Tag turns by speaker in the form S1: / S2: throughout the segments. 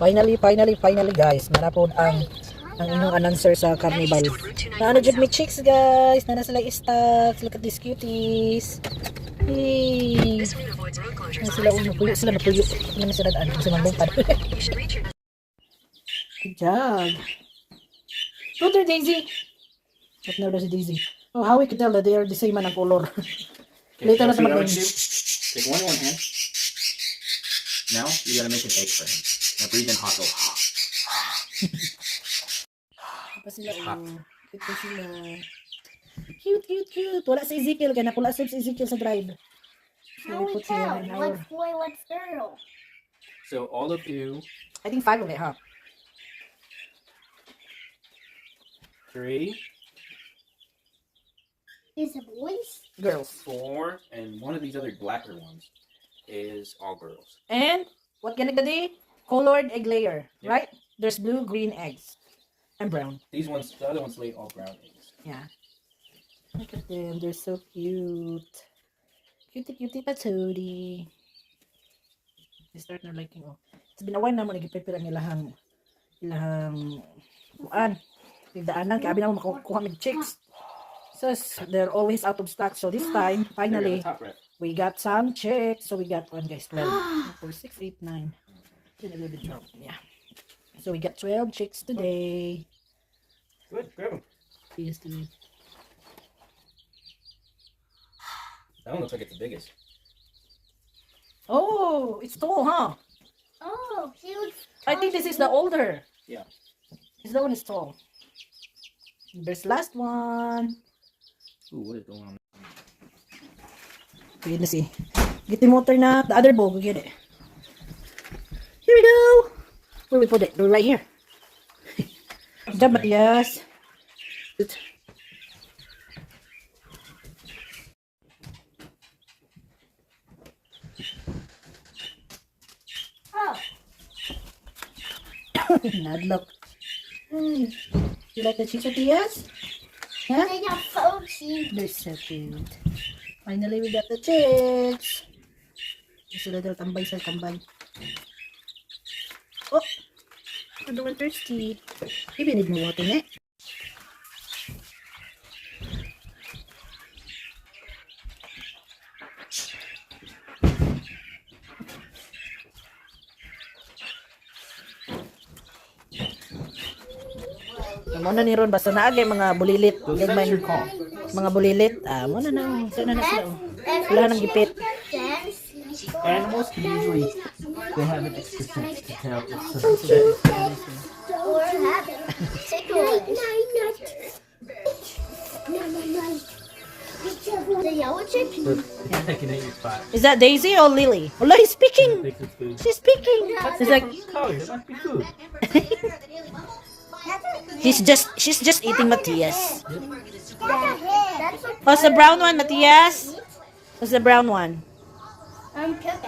S1: Finally, finally, finally, guys. Manapod ang inyong announcer sa carnival. Na ano jud may chicks, guys. Na sila stocks. Look at these cuties. Hey. Na sila uno puyo sila napuyo. Ano na sila daan kasi manlungkad. Good job. Go there, Daisy. At now si Daisy. Oh, how we could tell that they are the same man ang color.
S2: Okay,
S1: Later na
S2: see what I
S1: sa
S2: would do? Take one in one hand. Now you gotta make an egg for him. Now breathe in hot. Go.
S1: Pa sila,
S2: Hot.
S1: Oh. Cute pa sila. Cute, cute, cute. Wala si Ezekiel. Kaya nakula si Ezekiel sa drive. So
S3: How
S1: we
S3: we
S1: put here
S3: tell?
S1: in our.
S3: What's boy, what's girl?
S2: So all of you,
S1: I think five of it, huh?
S2: Three,
S3: Is it boys?
S1: Girls.
S2: Four, and one of these other blacker ones is all girls.
S1: And what can it be? Colored egg layer,
S2: Yep.
S1: right? There's blue, green eggs. And brown.
S2: These ones, the other ones lay all brown eggs.
S1: Yeah. Look at them. They're so cute. Cutie, cutie patootie. They start na liking, oh. It's been a while na mo nag-prepare ang ilahang kuan. Daanan kay abi na mo makuha mig chicks. So they're always out of stock. So this time,
S2: There you go,
S1: finally,
S2: the top red.
S1: We got some chicks. So we got one, guys, 12. 4, 6, 8, 9, 10, 11, 12. Yeah. So we got 12 chicks today.
S2: Good, grab them.
S1: Yes, to
S2: That one looks like it's the biggest.
S1: Oh, it's tall, huh?
S3: Oh, she looks.
S1: I think this is the older.
S2: Yeah.
S1: This one is tall. There's last one.
S2: Ooh, what is going on?
S1: Okay, let's see. Get the motor na. The other bowl, we get it. Here we go. Where we put it? Right here. Good job, Matias. Good.
S3: Oh,
S1: Nadlock. Ay, you like the cheese, Matias? Huh?
S3: They got so cute.
S1: They're so cute. Finally, we got the chicks. Sila daw tambay sa tambay. Oh! Another one thirsty. Maybe need more water, eh? Mo na ni Ron basta naagay mga bulilit.
S2: Those
S1: Gagmay.
S2: your call.
S1: Mga bulilit. Ah, mo na na. Sana na sila, oh. Wala nang gipit.
S2: Animals can usually, they have an extra sense to tell if something's
S3: Or have tickles. The yellow chick?
S2: Pecking at your spot.
S1: Is that Daisy or Lily? Wala, he's speaking.
S2: Thinks it's food.
S1: She's speaking. It's like
S2: Color, it must be food.
S1: he's just she's just eating Matias.
S3: That's a
S1: What's the brown one, Matias? What's the brown one?
S3: Cocoa.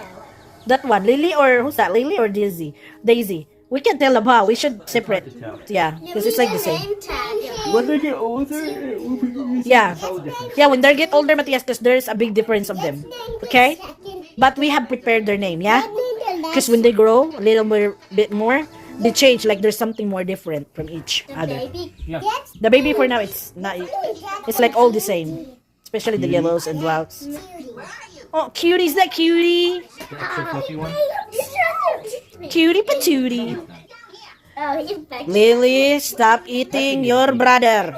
S1: That one, Lily or who's that? Lily or Daisy? Daisy. We can tell about. We should separate.
S2: To tell.
S1: Yeah, because it's like the same.
S3: Name tag.
S2: When they get older, it will be easy
S1: Yeah.
S2: to tell the difference.
S1: Yeah, when they get older, Matias, because there's a big difference of them. Okay? But we have prepared their name, yeah? Because when they grow a little more, bit more, they change. Like there's something more different from each
S3: The
S1: other.
S3: baby
S2: Yeah.
S1: The baby for now, it's not. It's like all the same, especially the yellows and blacks. Oh, cutie! Is that cutie?
S2: The extra fluffy one.
S1: Cutie patootie.
S3: Oh, he's back.
S1: Lily, stop eating your brother.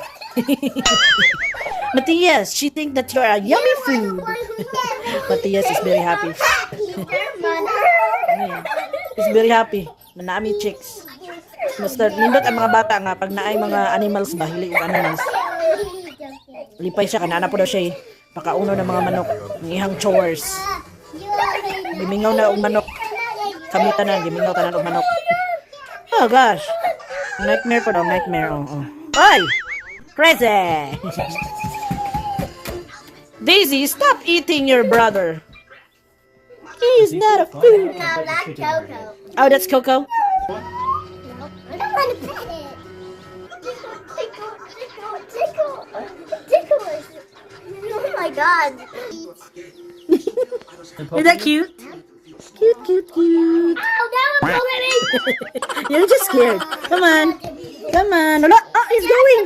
S1: Matthias, she think that you're a yummy food. Matthias is very happy. He's very happy. Manami chicks. Basta nindot ang mga bata nga pag naay mga animals ba, hili og animals. Lipay siya kanana po daw siya eh. Pakauno ng mga manok, ang ihang chores. Gimingaw na og manok. Kami tanan gimingaw tanan og manok. Oh gosh. Nightmare po daw, nightmare. Oh, oh. Ay! Crazy! Daisy, stop eating your brother. He's not a food.
S3: No, that's Coco.
S1: Oh, that's Coco.
S3: No, I don't want to pet it. Tickle, tickle, tickle, tickle, tickle. Oh my God.
S1: Is that cute? Cute, cute, cute.
S3: Ow, that was already.
S1: You're just scared. Come on. Come on. Wala. Ah, he's going.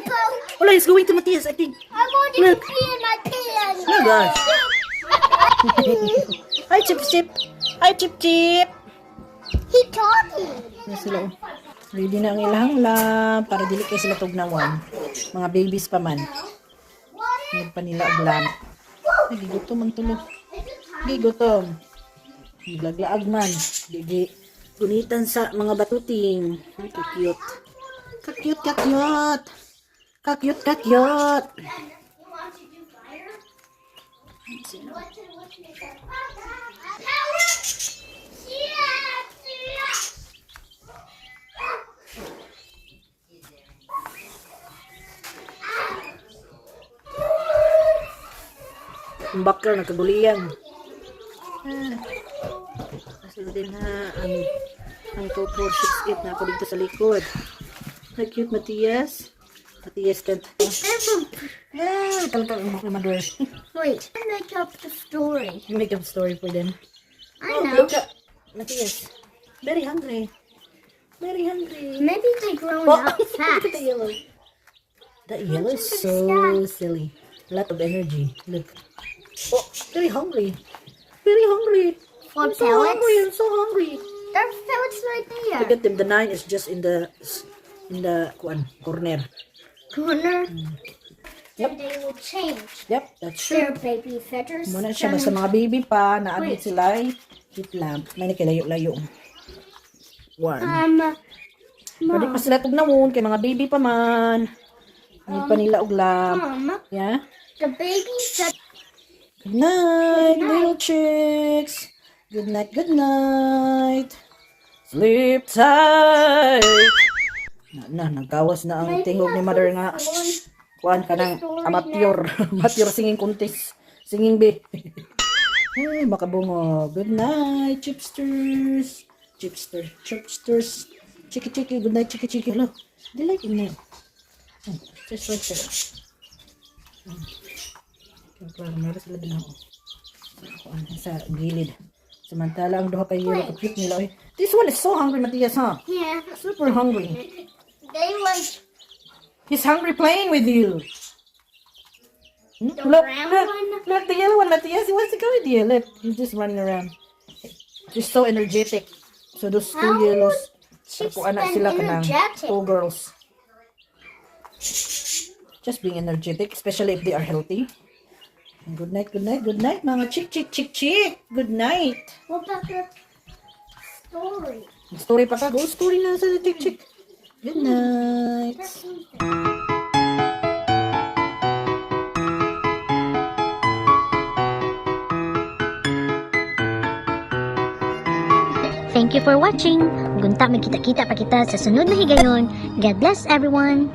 S1: Wala, he's going to Matthias, I think.
S3: I want to
S1: Look.
S3: pee in my pants.
S1: Oh, gosh. Hi, Chip Chip. Hi, Chip Chip.
S3: He talking.
S1: Na sila, oh. Ready na ang ilang lamp para dili kay sila tugnawan. Mga babies pa man. Need pa nila og lamp. Ay, gigutom ang tulo. Gigutom. Glaglaag man. Gigi. Gunitan sa mga batuting. Ay, ka-cute. Ka-cute, ka-cute. Ka-cute, ka-cute.
S3: You want to do fire? What to make that power? Yeah.
S1: Ang bakal, nagkagulian. Ah. Sila din ha, ang 2468 na ako dito sa likod. Hi, cute Matias. Matias can't. Yeah, talaga ang buhok ni Mother.
S3: Wait, I make up the story.
S1: You make up story for them.
S3: I know.
S1: Look, Matias. Very hungry. Very hungry.
S3: Maybe they grown
S1: Oh,
S3: up
S1: look
S3: fast.
S1: at the yellow. The yellow is so silly. A lot of energy. Look. Oh, very hungry. Very hungry.
S3: For
S1: I'm so
S3: pellets?
S1: hungry. I'm so hungry.
S3: There's pellets right there.
S1: Look at them. The nine is just in the kuan, corner.
S3: Corner.
S1: Yep.
S3: Then they will change
S1: Yep, that's true.
S3: their baby feathers.
S1: Muna siya basta mga baby pa na abot
S3: Wait.
S1: sila ay heat lamp. May nakilayo-layo. Warm. Pwede pa sila tugnawon kay mga baby pa man. Hindi pa nila og lamp.
S3: Mom,
S1: Yeah.
S3: the baby feathers.
S1: Good night, little chicks. Good night, good night. Sleep tight. Na, na, naggawas na ang tingog ni mother nga. Kuan ka ng amateur. Amateur singing contest. Singing bee. Ay, makabungo. Good night, chipsters. Chipster, chipsters. Chiki chiki, good night, chiki chiki. Hello. They like in there. Oh, just right there. Kaya meron sila din ako. Kuan, sa gilid. Samantala, ang duha kay yellow, cute nila. Oy. This one is so hungry, Matias, huh?
S3: Yeah.
S1: Super hungry.
S3: They like
S1: He's hungry playing with you.
S3: The
S1: Look,
S3: brown
S1: look,
S3: one?
S1: look, the yellow one, Matias. He wants to go with you. Look, he's just running around. He's so energetic. So those two
S3: How
S1: yellows,
S3: chicks
S1: kuan na
S3: been
S1: sila kanang
S3: energetic?
S1: two girls. Just being energetic, especially if they are healthy. And good night, good night, good night, mga chick, chick, chick, chick. Good night.
S3: What about the story?
S1: Story pa ka. Go story na sa chick, chick. Good night.
S3: That's something.
S4: Thank you for watching. Gunta magkita-kita pa kita sa sunod na higayon. God bless everyone.